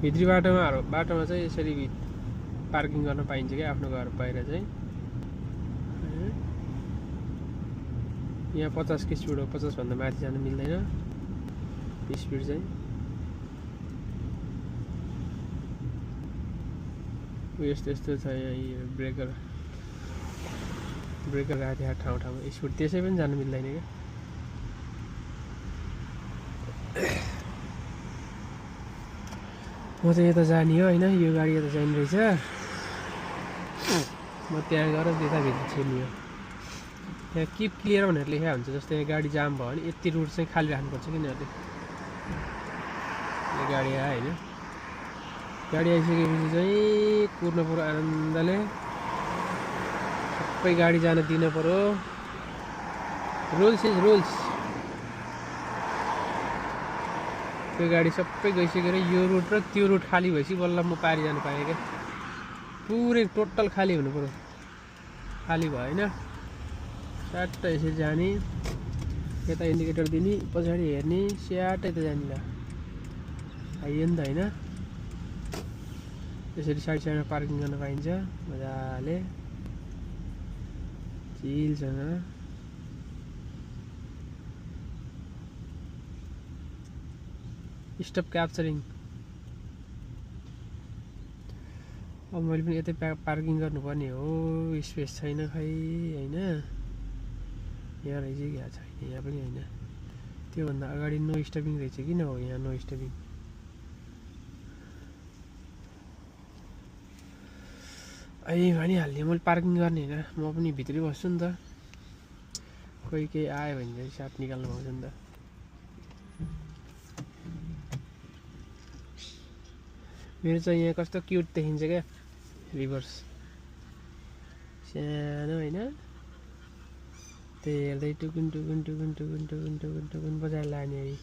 भित्री बाटोमा चाहिँ यसरी पार्किङ गर्न पाइन्छ क्या आफ्नो घर बाहिर चाहिँ। यहाँ 50 को स्पिड हो, 50 भन्दा माथि जान मिल्दैन स्पिड चाहिँ। यस्तो यस्तो छ यहाँ ब्रेकर राखेको थियो ठाउँमा स्पिड त्यसै पनि जान मिल्दैन क्या। म चाहिँ यता जाने हो होइन, यो गाडी यता जाने रहेछ, म त्यहाँ गएर त्यताभित्र छिर्ने हो। यहाँ किप क्लियर भनेर लेखा हुन्छ, जस्तै यहाँ गाडी जाम भयो भने यति रुट चाहिँ खाली राख्नुपर्छ कि यिनीहरूले। यो गाडी आयो होइन, गाडी आइसकेपछि चाहिँ कुर्नु पऱ्यो आनन्दले, सबै गाडी जान दिनु पऱ्यो। Rules is rules. त्यो गाडी सबै गइसकेर यो रुट र त्यो रुट खाली भएपछि बल्ल म पारि जानु पाएँ क्या। पुरै टोटल खाली हुनु पऱ्यो, खाली भयो होइन स्याट यसरी जाने, यता इन्डिकेटर दिने, पछाडि हेर्ने, स्याट यता जाने। ल आइयो नि त होइन, यसरी साइडमा पार्किङ गर्न पाइन्छ मजाले चिलसँग। Stop capturing. अब मैले पनि यतै पार्किङ गर्नुपर्ने हो, स्पेस छैन खै होइन। यहाँ रहेछ कि यहाँ छैन, यहाँ पनि होइन। त्योभन्दा अगाडि नो स्टपिङ रहेछ, किन हो यहाँ नो स्टपिङ? भनिहाल्ने मैले पार्किङ गर्ने होइन, म पनि भित्रै बस्छु नि त। कोही केही आयो भने चाहिँ साथ निकाल्नु पाउँछ नि त। मेरो चाहिँ यहाँ कस्तो क्युट देखिन्छ क्या रिभर्स, सानो होइन। त्यही हेर्दै टुकुन टुकुन टुकुन टुकुन टुकुन टुकुन टुकुन बजाएर लाने है।